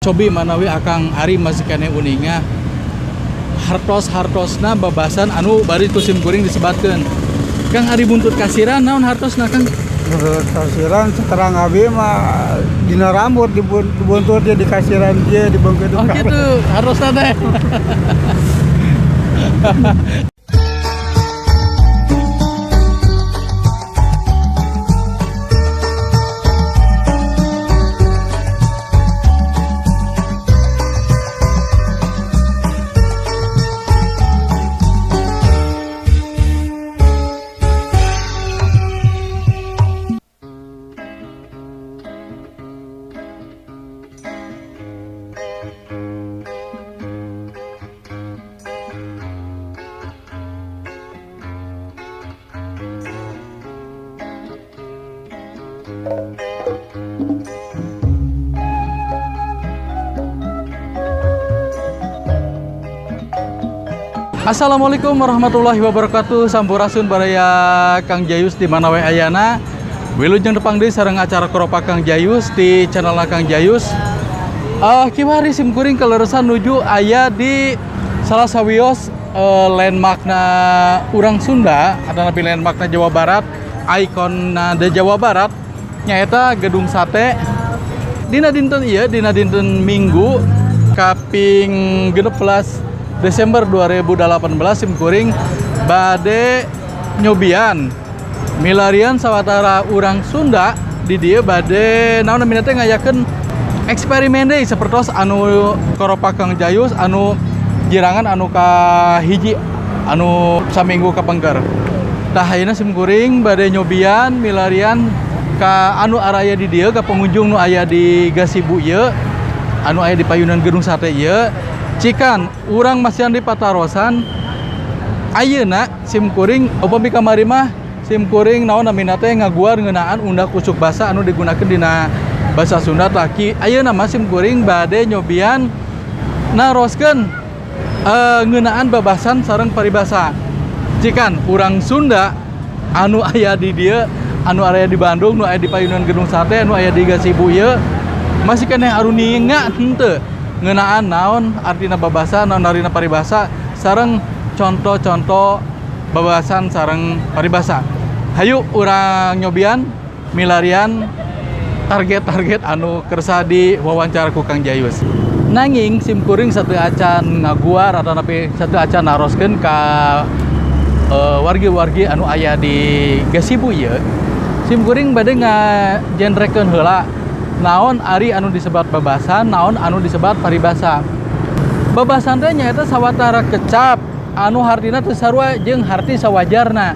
Cobi manawi Akang Ari masih keneh uninga hartos-hartosna babasan anu bari ku sim kuring disebatkeun. Kang, ari buntut kasiran naon hartosna, Kang? Buntut kasiran sekarang abi mah dina rambut dibuntut dia di kasiran dia dibengkeut. Oh gitu, hartosna teh. Assalamualaikum warahmatullahi wabarakatuh. Sampurasun baraya Kang Jayus di mana we ayana. Wilujeng tepang deui sareng acara Koropak Kang Jayus di channel Kang Jayus. Kiwari sim kuring kaleresan nuju aya di salah sawios landmarkna urang Sunda atau landmarkna Jawa Barat, ikonna de Jawa Barat nyaeta Gedung Sate. Dina dinten ieu, dina dinten Minggu kaping 16 Desember 2018, sim kuring bade nyobian milarian sawatara urang Sunda di dieu bade naon namina teh ngayakeun eksperimen deui sapertos anu Koropak Kang Jayus anu jirangan anu ka hiji anu saminggu kapengker. Tah, ayeuna sim kuring bade nyobian milarian ka anu araya di dieu, ka pengunjung nu aya di Gasibu ieu, anu aya di payunan Gedung Sate ieu, cikan urang masihan di patarosan. Ayeuna sim kuring upami kamari mah sim kuring naon namina teh ngaguar ngeunaan undak usuk basa anu digunakeun dina basa Sunda. Tah, ayeuna mah sim kuring bade nyobian naroskeun ngeunaan babasan sareng paribasa, cikan urang Sunda anu aya di dieu, anu aya di Bandung, nu aya di payunan Gedung Sate, anu aya di Gasibu ieu masih keneh aruninga henteu ngeunaan naon artina babasan, naon artina paribasa, sareng contoh-contoh babasan sareng paribasa. Hayu urang nyobian milarian target-target anu kersa di wawancara ku Kang Jayus. Nanging sim kuring sateuacan ngaguar atau napi sateuacan naroskeun ka wargi-wargi anu aya di Gasibu ieu, sim kuring bade ngajenrekeun heula naon ari anu disebat babasan, naon anu disebat paribasa. Babasan teh nyaeta sawatara kecap anu hartina teu sarua jeung harti sawajarna,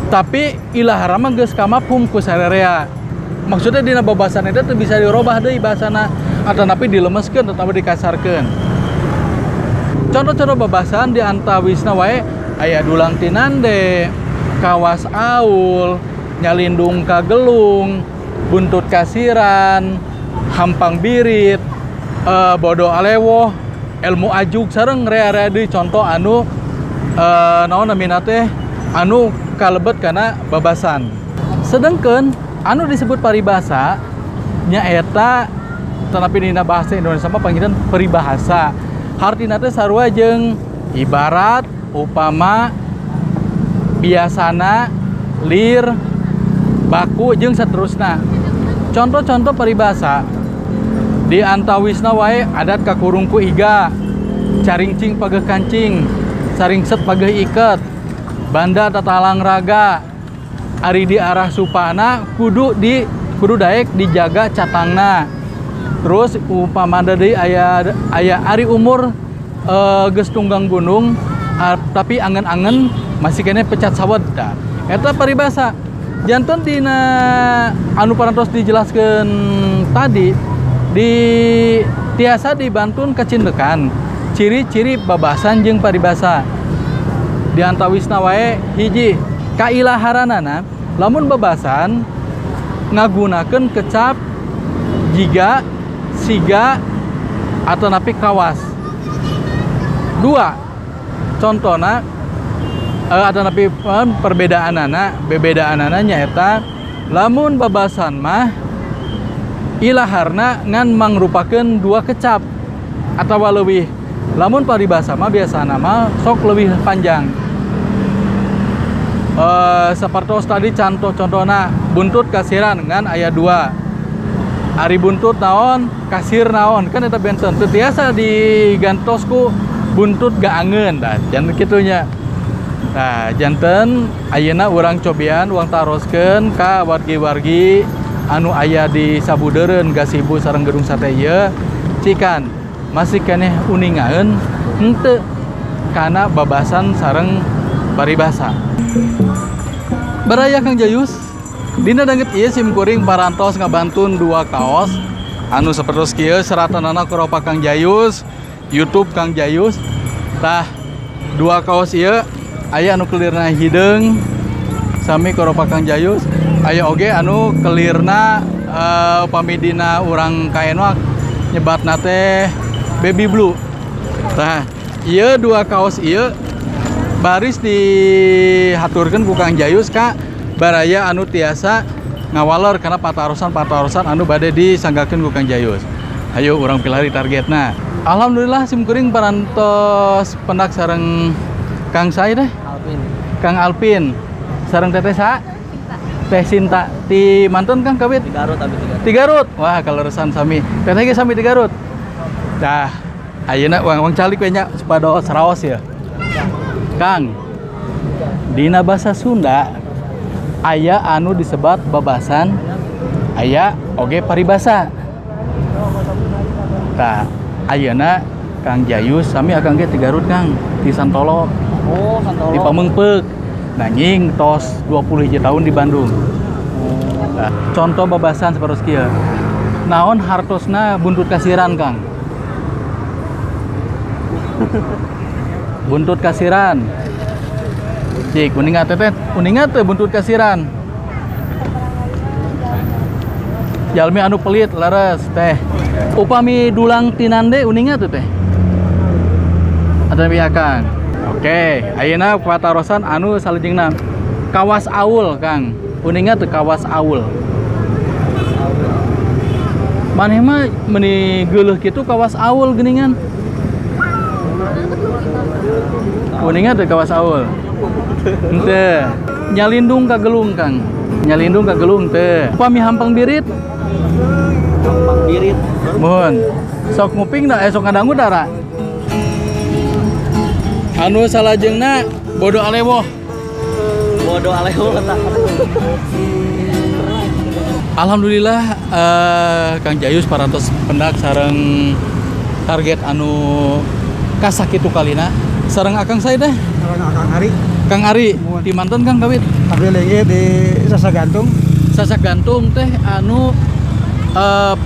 tapi ilahara mah geus kamapung ku sarerea. Maksudnya dina babasan itu teu bisa dirobah deui bahasana atanapi dilemeskeun atau dikasarkeun. Contoh-contoh babasan di antawisna wae aya dulang tinande, kawas aul, nyalindung kagelung, buntut kasiran, hampang birit, bodo alewoh, ilmu ajuk, sareng rea-rea deui contoh anu naon namina teh anu kalebet kana babasan. Sedangkan anu disebut paribasa nyaeta, tetapi dina bahasa Indonesia mah panggilan peribahasa, hartina teh sarua jeung ibarat, upama, biasana, lir, baku, jeung seterusna. Contoh-contoh peribahasa di antawisna wae adat kakurung ku iga, caringcing pageh kancing, saringset pageh iket, banda tatalang raga, ari di arah supana kudu daek dijaga catangna. Terus upamana deui aya ari umur geus tunggang gunung tapi angen-angen masih keneh pecat sawed. Tah, eta paribasa. Janten dina anu parantos dijelaskeun tadi di tiasa dibantun kacindekan ciri-ciri babasan jeung paribasa. Di antawisna wae hiji kailaharanana, lamun babasan ngagunakeun kecap jiga, siga, atau napi kawas. Dua contohna atau napi perbedaanana, bebedaanana nyaeta lamun babasan mah Ilaharna ngan mangrupakeun dua kecap atawa leuwih. Lamun paribasa mah biasana mah sok leuwih panjang. Sapertos tadi contoh-contohna buntut kasiran ngan aya dua. Ari buntut naon, kasir naon, kan eta benten. Teu tiasa digantos ku buntut gaangeun, tah janten kitu nya. Nah, janten ayeuna urang cobian urang taroskeun ka wargi-wargi anu aya di sabudeureun Gasibu sareng Gedung Sate ieu, cikan masih keneh uningaeun henteu kana babasan sareng paribasa. Baraya Kang Jayus, dina danget ieu sim kuring parantos ngabantun dua kaos anu sapertos kieu seratanana Koropak Kang Jayus, YouTube Kang Jayus. Tah, dua kaos ieu aya anu kelirna hideung sami Koropak Kang Jayus, aya oge anu kelirna upami dina urang kaen mah nyebatna teh baby blue. Tah, ieu dua kaos ieu baris dihaturkeun ku Kang Jayus ka baraya anu tiasa ngawaler kana patarosan-patarosan anu bade disanggakeun ku Kang Jayus. Hayu urang pilari targetna. Alhamdulillah sim kuring parantos pendak sareng Kang saha teh? Alvin. Kang Alvin. Sareng Teteh sa? Teh Sinta. Ti mantun, Kang, kawit? Di Garut, abi di Garut. Ti Garut. Wah, kaleresan sami. Teteh ge sami ti Garut. Tah, ayeuna urang calik we nya supados raos ya. Kang, dina bahasa Sunda aya anu disebat babasan, aya oge paribasa. Tah, ayeuna Kang Jayus sami, akang ge ti Garut, Kang, di Santolo. Oh, Santolo. Di Pameungpeuk. Nanging tos 20 hiji tahun di Bandung. Nah, contoh babasan seperti kieu. Naon hartosna buntut kasiran, Kang? Buntut kasiran. Cik, uninga teteh, uninga teh buntut kasiran? Jalmi anu pelit, leres teh. Upami dulang tinande uninga teh teh? Atau Kang? Oke, ayeuna patarosan anu salajengna. Kawas aul, Kang. Uninga teu kawas aul? Maneh mah meuni geuleuh kitu kawas aul geuningan. Uninga teu kawas aul? Henteu. Nyalindung ka gelung, Kang. Nyalindung ka gelung teu. Upami hampang birit? Hampang birit. Mohon. Sok nguping da sok ngadangu dara. Anu salajengna bodo alewoh. Bodo alewoh eta. Alhamdulillah Kang Jayus parantos pendak sareng target anu kasakitu kalina. Sareng akang saya deh. Sareng Akang Ari. Kang Ari, Muhun. Di mantan Kang kawit? Abi lagi di Sasak Gantung. Sasak Gantung teh anu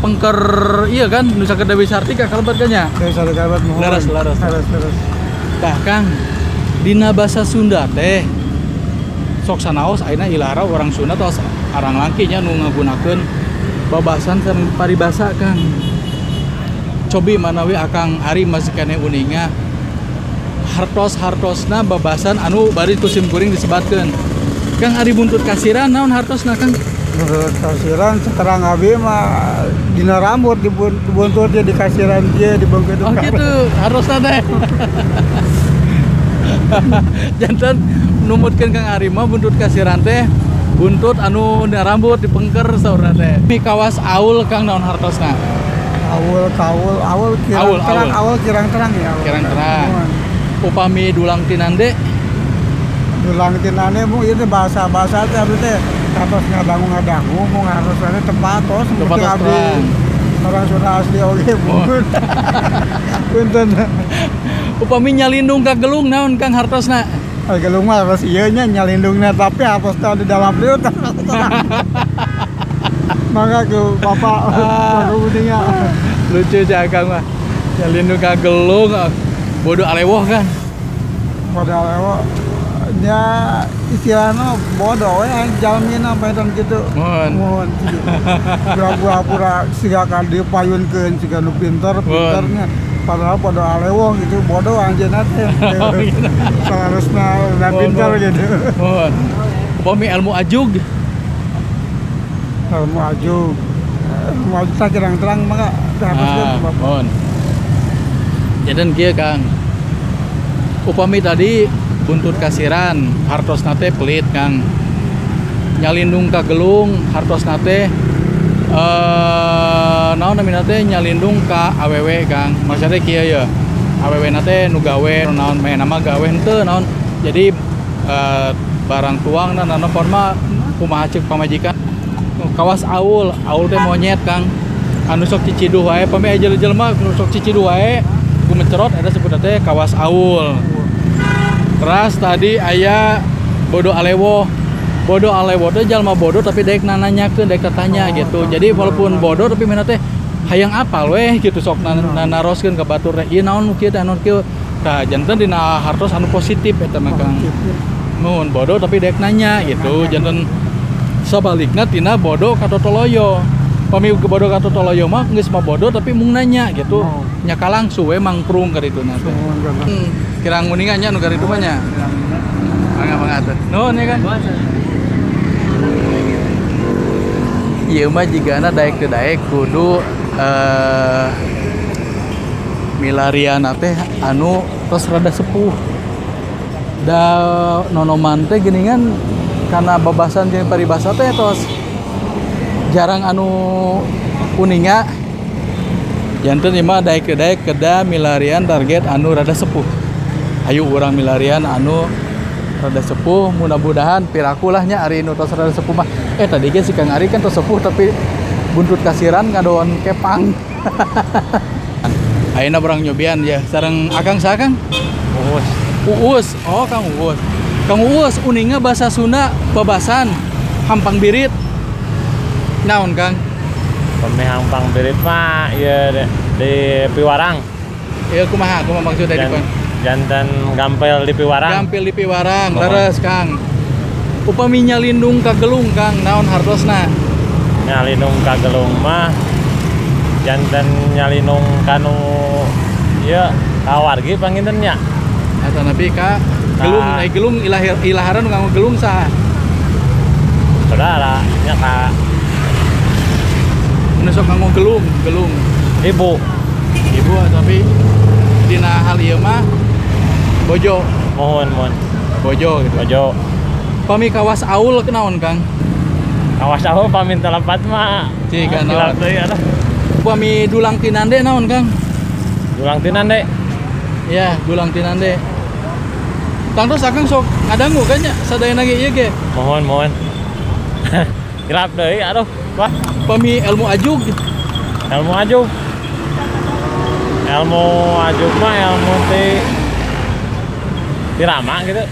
pengker iya kan nu saker Dewi Sartika kalebet kan nya? Dewi Sartika kalebet, muhun. Leres, leres. Leres, leres. Tah Kang, dina bahasa Sunda teh sok sanaos ayeuna ilara orang Sunda tos arang langki nya nu ngagunakeun babasan sareng paribasa, Kang. Cobi manawi Akang Ari masih keneh uninga hartos-hartosna babasan anu bari ku sim kuring disebatkeun. Kang, ari buntut kasiran naon hartosna, Kang? Buntut kasiran seterang abi mah dina rambut dibuntut dia di kasiran dia dibengkeut. Oh gitu, hartosna teh. Janten numutkeun Kang Ari mah buntut kasiran teh buntut anu dina rambut dipengker saurna teh. Mi kawas aul, Kang, naon hartosna? Aul, kaul, aul kirang Aul, terang, aul. Aul kirang terang ya. Aul. Kirang terang. Muhun. Upami dulang tinande? Dulang tinande mu ieu teh bahasa-bahasa teh abdi teh katos ngadangu-ngadangu mung hartosna tempat tos. Tempat tos abdi terang. Orang Sunda asli oge Oh. punten. Punten. Upami nyalindung ka gelung naon, Kang, hartosna? Ai gelung mah harus ieu nya nyalindungna, tapi hartosna di dalam liut. Mangga ke Bapak, Ah. Bapak uninga. Lucu sih Akang mah. Nyalindung ka gelung ah. Bodoh alewoh kan. Bodoh alewoh nya istilahnya bodoh we jalmina panginten kitu. Muhun. Muhun. Pura-pura siga ka dipayunkeun siga nu pinter pinternya. Padahal bodoh alewoh gitu, bodoh anjeunna teh. Oh, gitu. Seharusnya udah Muhun, pinter muhun. Gitu. Muhun. Upami ilmu ajug? Ilmu ajug. Ilmu Maksudna kirang terang mangga dihartoskeun Ah, ku Bapak. mohon. Janten kieu Kang. Upami tadi buntut kasiran, hartosna teh pelit Kang. Nyalindung ka gelung, hartosna teh naon namina teh nyalindung ka awewe Kang. Maksudnya kieu ya. Awewe na teh nu gawe naon meh nama gawe henteu naon. Jadi barang tuang na naon mah kumaha ceuk pamajikan. Kawas aul, aul teh monyet Kang. Anu sok ciciduh wae, pami aya jelema nu sok ciciduh wae, gumencerot eta sebutna teh kawas aul. Teras tadi aya bodoh alewo. Bodoh alewo teh jalma bodoh tapi daek nananyakeun, daek tatanya Oh, gitu. tah, Jadi walaupun bener. bodoh tapi mana teh hayang apal weh gitu sok naroskeun ka batur teh, ieu naon nu kieu teh, naon kieu. Tah janten dina hartos anu positif eta mah Kang. Mun bodoh tapi daek nanya gitu. Janten sabalikna tina bodoh ka totoloyo. Pami bodoh ka totoloyo mah geus mah bodoh tapi mung nanya gitu. Oh. Nya kalangsu we mangprung ka ditu na teh. Nuhun, Kang. Kirang nguningan nya nu karitu mah nya. Mangga mangga atuh. Nuhun ya kan. Ieu mah jigana daek teu daek kudu milariana teh anu tos rada sepuh. Da nonoman teh geuningan kana babasan jeung paribasa teh tos jarang anu uninga. Janten ieu mah daek teu daek kedah milarian target anu rada sepuh. Ayo urang milarian anu rada sepuh, mudah-mudahan piraku lah nya ari nu tos rada sepuh mah. Tadi ge si Kang Ari kan tos sepuh tapi buntut kasiran ngadoan kepang. Ayeuna urang nyobian ya sareng Akang saha Kang? Uus. Uus. Oh, Kang Uus. Kang Uus uninga bahasa Sunda babasan hampang birit. Naon Kang? Pami hampang birit mah ieu di Piwarang. Ieu kumaha? Kumaha maksudna di Jan, janten gampel di Piwarang. Gampil di Piwarang, Mohon. leres Kang. Upami nyalindung ka gelung Kang, naon hartosna? Nyalindung ka gelung mah janten nyalindung kanu ieu kawargi panginten nya. Eta nabi ka gelung, Ka- ai gelung ilahir ilaharan nu nganggo gelung saha? Saudara nya ka Nu sok nganggo gelung, gelung. ibu. Ibu tapi dina hal ieu mah bojo, Mohon mohon. bojo gitu. Bojo. Pami kawas aul kenaon Kang? Awas aku paminta lepat mah. Cik, naon. Hilap deui atuh. Upami dulang tinande naon Kang? Dulang tinande. Ya, dulang tinande. Tangtos akang sok ngadangu kan nya sadayana ge ieu ge. Mohon mohon. Hilap deui aduh. Wah, Pami ilmu ajug ilmu ajug. Ilmu ajug mah ilmu ti Rama gitu.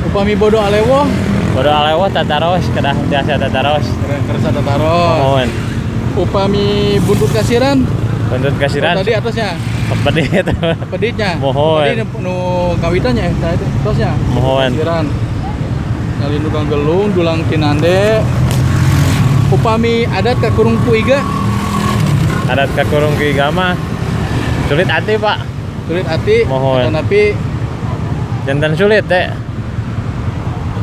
Upami bodoh alewo Bodoh alewo tataros kedah tiasa tataros. kersa tataros. Mohon. Upami buntut kasiran Buntut kasiran. Oh, tadi atasnya Pedit. peditnya. Mohon. Tadi nu kawitannya tadi atasnya. Mohon. Kasiran. Nyalindung gelung dulang tinande. Upami adat kakurung ku iga Adat kakurung ku iga mah sulit hati, Pak. Sulit hati. Mohon. Tapi Jantan sulit teh.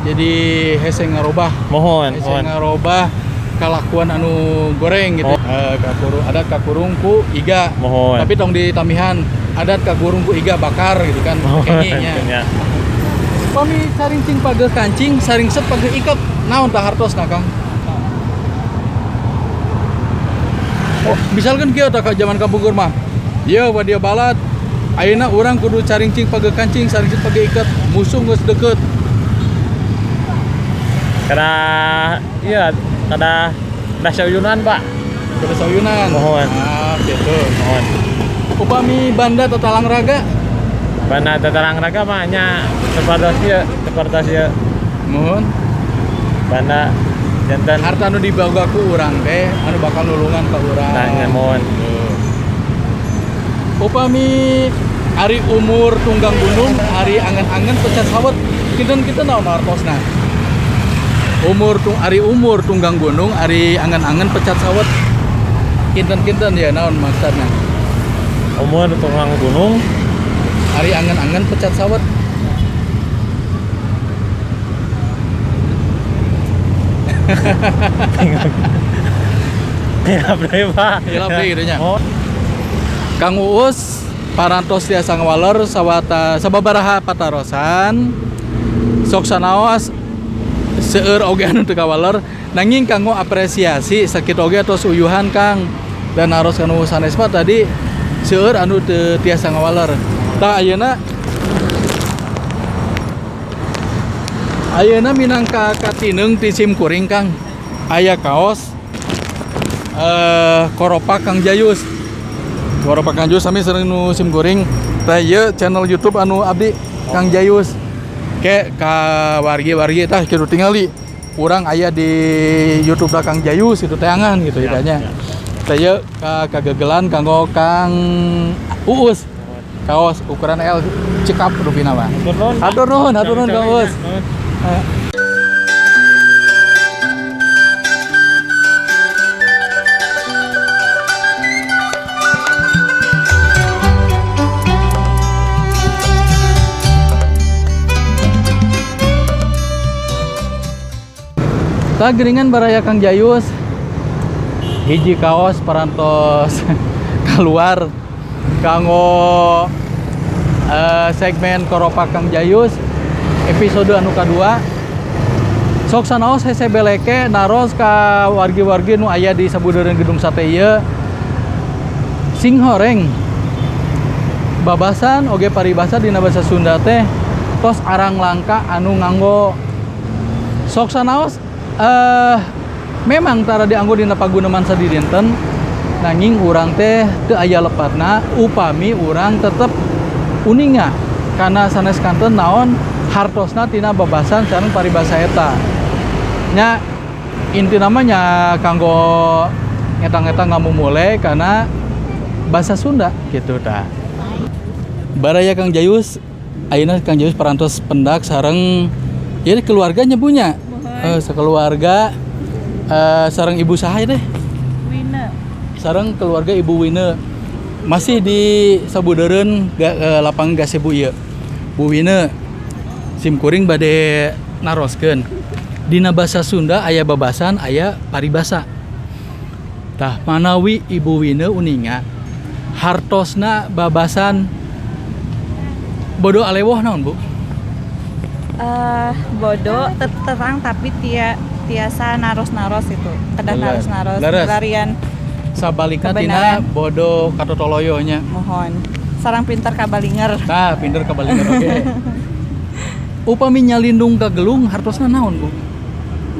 Jadi hese ngarobah. Mohon, Hese mohon. ngarobah kalakuan anu goreng gitu. Oh. Kakurung, adat kakurung ku iga. Mohon. Tapi tong ditamihan adat kakurung ku iga bakar gitu kan. Mohon. Kengingnya. Ya. Pami carincing pageh kancing, saringset pageh iket. Naon tah hartosna Kang? Oh, misalkan kieu tah ka zaman kapungkur mah. Ieu dia balad. Ayeuna urang kudu carincing pageh kancing, saringset pageh iket, musuh geus deket. Kada iya, kada sauyunan, Pak. Kada sauyunan. Mohon. Ah, gitu. Mohon. Upami banda tatalang raga. Banda tatalang raga mah nya sepertos ieu, sepertos ieu. Mohon. Banda janten Harta anu dibawa ku urang teh anu bakal nulungan ka urang. Tah nya mohon. Upami ari umur tunggang gunung, ari angen-angen pecat sawet, kinten-kinten naon hartosna? Umur tung ari umur tunggang gunung, ari angen-angen pecat sawet. Kinten-kinten ya naon maksudna? Umur tunggang gunung, Ari angen-angen pecat sawet. Hilap deui, Pak. Hilap deui gitu nya. Oh. Kang Uus parantos tiasa ngawaler sawata sababaraha patarosan sok sanaos seueur oge anu teu kawaler nanging kanggo apresiasi sakitu oge tos uyuhan Kang dan naros kanu sanes mah tadi seueur anu teu tiasa ngawaler. Tah ayeuna ayeuna minangka katineung ti sim kuring Kang aya kaos koropak Kang Jayus. Koropak Kang Jayus sami sareng nu sim kuring. Tah ieu channel YouTube anu abdi Kang Jayus. Ke ka wargi-wargi tah kitu tingali. Urang aya di YouTube da Kang Jayus itu teangan gitu Ya, ya nya. ya. Tah ieu ka kagegelan kanggo Kang Uus. Kaos ukuran L cekap rupina mah. Hatur nuhun. Pak. Hatur nuhun Kang Uus. Nuhun. Tah geuningan baraya Kang Jayus hiji kaos parantos keluar kanggo segmen Koropak Kang Jayus episode anu kadua. Sok sanaos hese beleke naros ka wargi-wargi nu aya di sabudeureun Gedung Sate ieu singhoreng babasan oge paribasa dina basa Sunda teh tos arang langka anu nganggo. Sok sanaos memang tara dianggo dina paguneman sadidinten nanging urang teh teu aya lepatna upami urang tetep uninga kana sanes kanten naon hartosna tina babasan sareng paribasa eta nya. Inti namanya kanggo ngetang-ngetang ngamumule kana bahasa Sunda gitu tah. Baraya Kang Jayus ayeuna Kang Jayus parantos pendak sareng ieu keluarganya punya sekeluarga sareng ibu saha deh. Wina. Sareng keluarga Ibu Wine masih di sabudeureun lapang gazebo ieu. Bu Wine, sim kuring bade naroskeun dina basa Sunda aya babasan aya paribasa. Tah manawi Ibu Wine uninga hartosna babasan bodo alewoh naon, Bu? Bodo terang tapi tiasa naros-naros itu. Kedah naros-naros Leres. Larian Sabalikna tina kebenaran. Bodo katotoloyo nya. Mohon. Sarang pintar kabalinger. Tah pinter kabalinger oge. Upami nyalindung kagelung hartosna naon, Bu?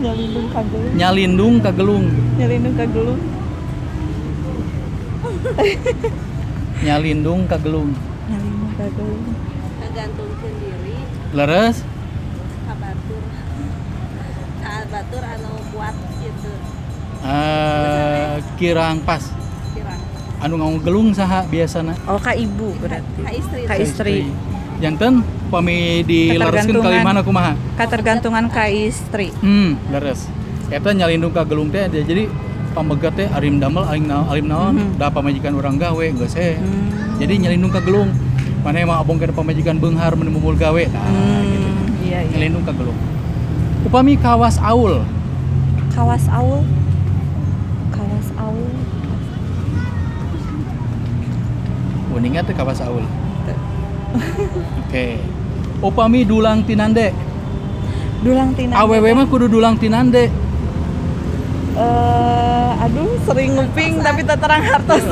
Nyalindung kagelung. Nyalindung kagelung. Nyalindung kagelung. Nyalindung kagelung. Nyalindung kagelung. Ngagantungkeun diri Leres. ka batur, ka batur anu kuat gitu. Kirang pas. Kirang. Anu nganggo gelung saha biasana? Oh, ka ibu berarti. Ka istri. Ka istri. Janten upami dilereskeun Ketergantungan. kalimana kumaha? Ketergantungan ka istri. Leres. Eta nyalindung ka gelung teh jadi pamegat teh arim damel aing naon alim naon da pamajikan urang gawe geus he. Jadi nyalindung ka gelung. Mana emang abong kana pamajikan beunghar mun mumul gawe tah gitu. Iya. Nyalindung ka gelung. Upami kawas aul. Kawas aul. Kawas aul. Uninga teh kawas aul. Oke. Upami dulang tinande. Dulang tinande. Awewe mah kudu dulang tinande. Aduh, sering nguping tapi terang hartos.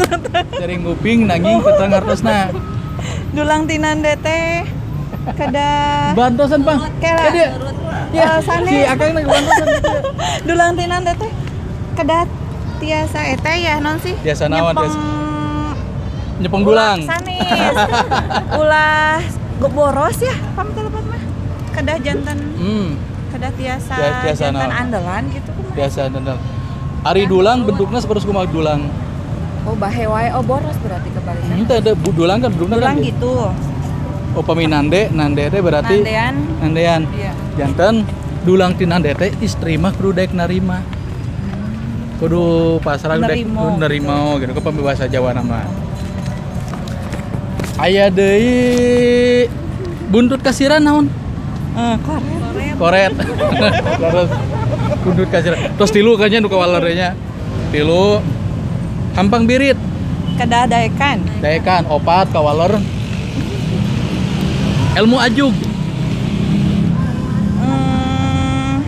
Sering nguping nanging terang hartosna. Dulang tinande teh kedah Bantosan, Bang. Kela. Kela. Ya, Sanes. si Akang na bantosan. Dulang tinande teh kedah tiasa eta ya non sih? Tiasa naon, Nyepeng tiasa? Nyepeng dulang. Sanes. Ulah boros ya, pam telepat mah. Kedah jantan kedah tiasa, Tiasa jantan naon. andalan gitu kumaha. Biasa dandan. Ari dulang bentuknya seperti kumaha dulang. Oh, bahe wae. Oh, boros berarti kebalikan. Itu ada bu dulang kan bentuknya Dulang kan gitu. Oh, pami nande, nande teh berarti Nandean. nandean. Iya. Janten dulang ti nande teh istri mah kudu daek narima. Kudu pasrah kudu daek Nerimo. kudu nerimo gitu ke pami bahasa Jawa nama. Aya deui buntut kasiran naon? Koret. Koret. Terus buntut kasiran. Terus tilu kayaknya nu kawalernya. Tilu. Hampang birit. Kedah daekan. Daekan opat kawaler. Ilmu ajug.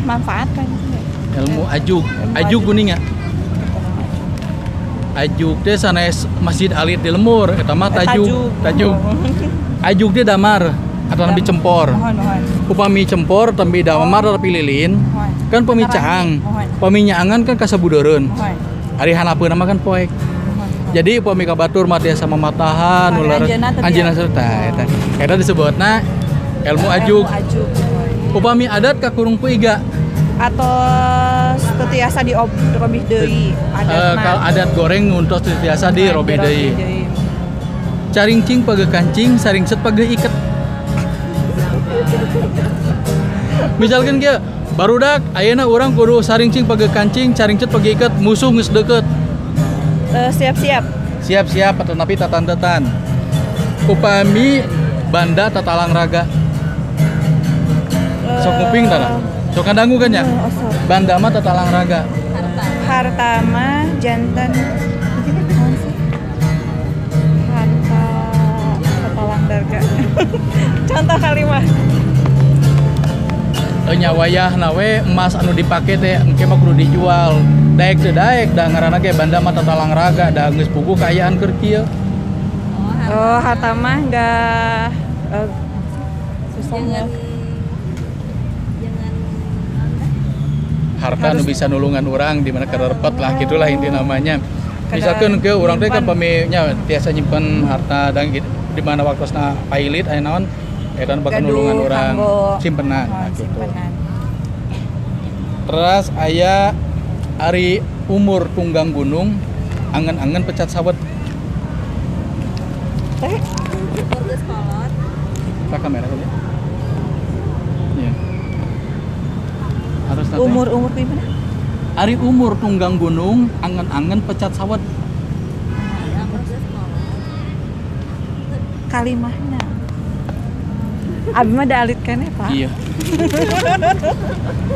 Manfaat kan. Ilmu ajug. Ajug kuning ya. Ajug teh sanes masjid alit di lembur eta mah tajuk. Tajuk. Ajug teh damar atau lebih cempor. Mohon, mohon. Upami cempor tembi damar tapi lilin. Mohon. Kan pami caang. Mohon. Pami nyaangan kan kasabudereun. Mohon. Ari hanapeun mah kan poek. Jadi upami ka batur mah tiasa mamatahan Mohon, ular anjeunna teu anjeunna tiasa. serta eta. Eta disebutna ilmu ajug. Ilmu ajug. Upami adat kakurung ku iga. Atau teu tiasa dirobih deui adat mah. Kalau adat goreng nguntos teu tiasa dirobih deui. Caringcing pageuh kancing, saringset pageuh iket. Misalkan kieu, barudak ayeuna urang kudu saringcing pageuh kancing, caringcet pageuh iket, musuh geus deukeut. Siap-siap. Siap-siap tetapi tatan-tetan. Upami banda tatalang raga. Sok nguping tara. Sok ngadangu kan ya? Oh, sok. Banda mah tatalang raga. Harta mah janten naon sih? Harta tatalang raga. Contoh kalimat. Nya wayahna we emas anu dipake teh engke mah kudu dijual. Daek teu daek da ngaranna ge banda mah tatalang raga da geus puguh kaayaan keur kieu. Oh, harta mah enggak susah Jangan ya. Jangan Harta nu bisa nulungan urang di mana kerepet lah gitulah inti namanya. Kada Misalkan ke urang teh kan nyimpen. pami nya tiasa nyimpen harta dan gitu, di mana waktosna pailit aya naon eta nu bakal Gaduh nulungan urang kanggo simpenan Oh, nah, gitu. simpenan. Terus aya ari umur tunggang gunung angen-angen pecat sawet. Teh, umur geus kolot. Ka kamera kan ya? Iya. Harus nanti. Umur-umur gimana? Ari umur tunggang gunung angen-angen pecat sawet. Umur geus kolot. Kalimahna. Abi mah da alit keneh, Pak. Iya.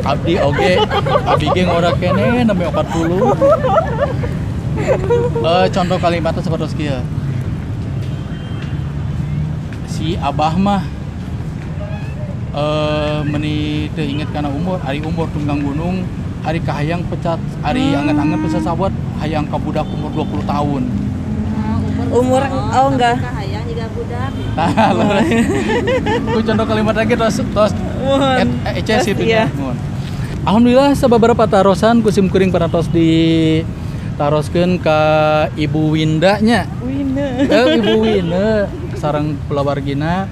Abdi oge, abdi ge ngora keneh nembe 40. Contoh kalimatnya seperti kieu. Si abah mah meni teu inget kana umur, ari umur tunggang gunung, ari kahayang pecat, ari angen-angen pecat sawet, hayang ka budak umur 20 tahun. Oh, Umur- umur geus kolot, oh, tapi enggak. kahayang jiga budak. Tah, leres. Ku contoh kalimat lagi terus terus Mohon. et, eces Terus, itu iya. nya. Mohon. Alhamdulillah sababaraha patarosan ku sim kuring parantos di taroskeun ka Ibu Winda nya. Wina. Ibu Wina sareng kulawargina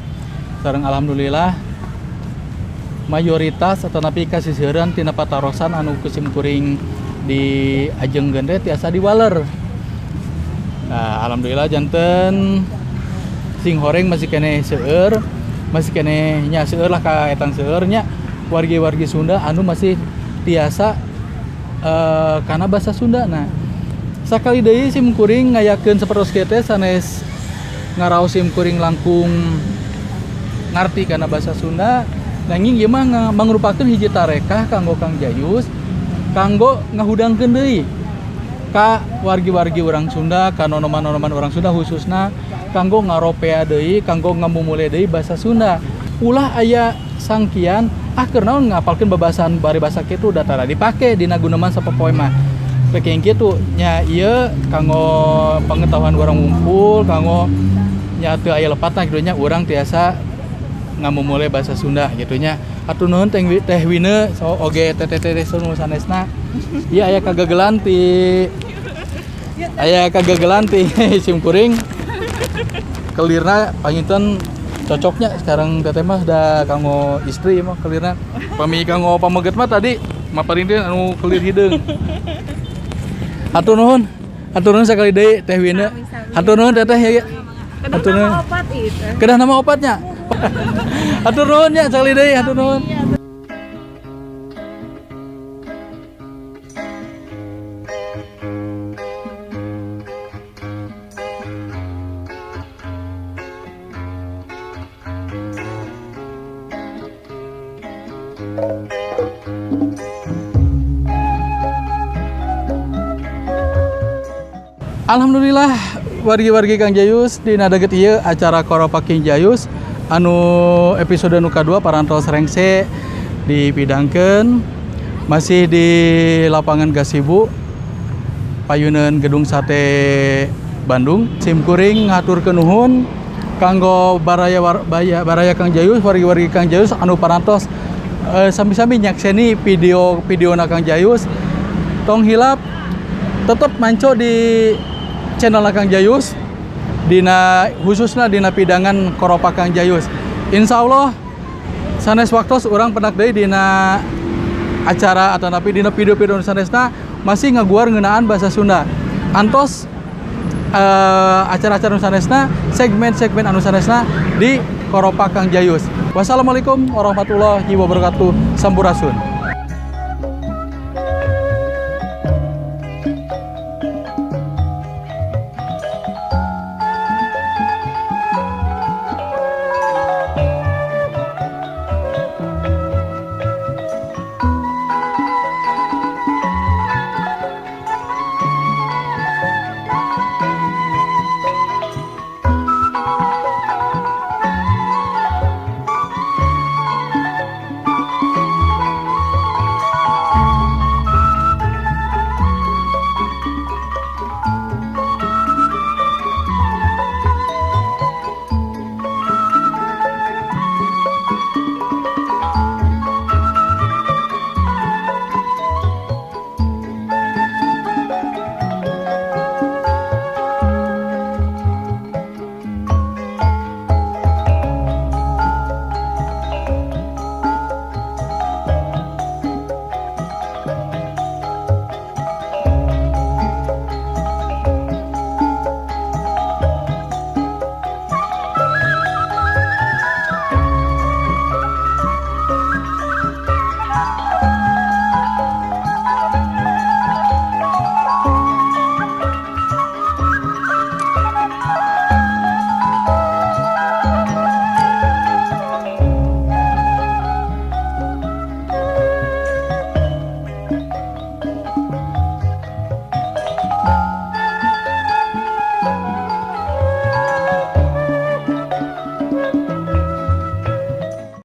sareng alhamdulillah mayoritas atau napi kasiseureun tina patarosan anu ku sim kuring di ajengkeun teh tiasa diwaler. Nah, alhamdulillah janten sing horeng masih keneh seueur, masih keneh nya seueur lah ka etang seueur nya wargi-wargi Sunda anu masih tiasa kana bahasa Sunda. Nah, sakali deui sim kuring ngayakeun sapertos kieu teh sanes ngaraos sim kuring langkung ngarti kana bahasa Sunda, nanging ieu mah mangrupakeun hiji tarekah kanggo Kang Jayus kanggo ngahudangkeun deui ka wargi-wargi urang Sunda, ka nonoman-nonoman urang Sunda khususna kanggo ngaropea deui, kanggo ngamumule deui bahasa Sunda. Ulah aya sangkian ah keur naon ngapalkeun babasan bari basa kitu da tara dipake dina guneman sapopoe mah. Rek yang kitu nya ieu kanggo pengetahuan urang ngumpul, kanggo nya teu aya lepatna kitu nya urang tiasa ngamumule bahasa Sunda gitu nya. Hatur nuhun teh Teh Wine so oge teh teh teh nu sanesna. Ieu aya kagagelan ti aya kagagelan ti sim kuring. Kelirna panginten cocoknya sekarang teteh mah da kanggo istri mah kelirna. Pami kanggo pameget mah tadi mah parinten anu kelir hideung. Hatur nuhun. Hatur nuhun sakali deui Teh Wine. Hatur nuhun teteh ya. Kedah Hatur nama nuhun. opat itu. Kedah nama opatnya. Hatur nuhun nya sakali deui hatur nuhun. Alhamdulillah, wargi-wargi Kang Jayus, dina deukeut ieu acara Koropak King Jayus anu episode nu kadua parantos rengse dipidangkeun masih di lapangan Gasibu, payuneun Gedung Sate Bandung. Sim kuring ngaturkeun nuhun kanggo baraya baraya Kang Jayus, wargi-wargi Kang Jayus anu parantos sami-sami nyakseni video-video na Kang Jayus. Tong hilap tetep manco di channel Kang Jayus, dina khususnya dina pidangan Koropak Kang Jayus. Insya Allah sanes waktos urang pendak deui dina acara atau napi dina video-video nu sanesna masih ngaguar ngeunaan bahasa Sunda. Antos acara-acara nu sanesna, segmen-segmen anu sanesna di Koropak Kang Jayus. Wassalamualaikum warahmatullahi wabarakatuh. Sampurasun.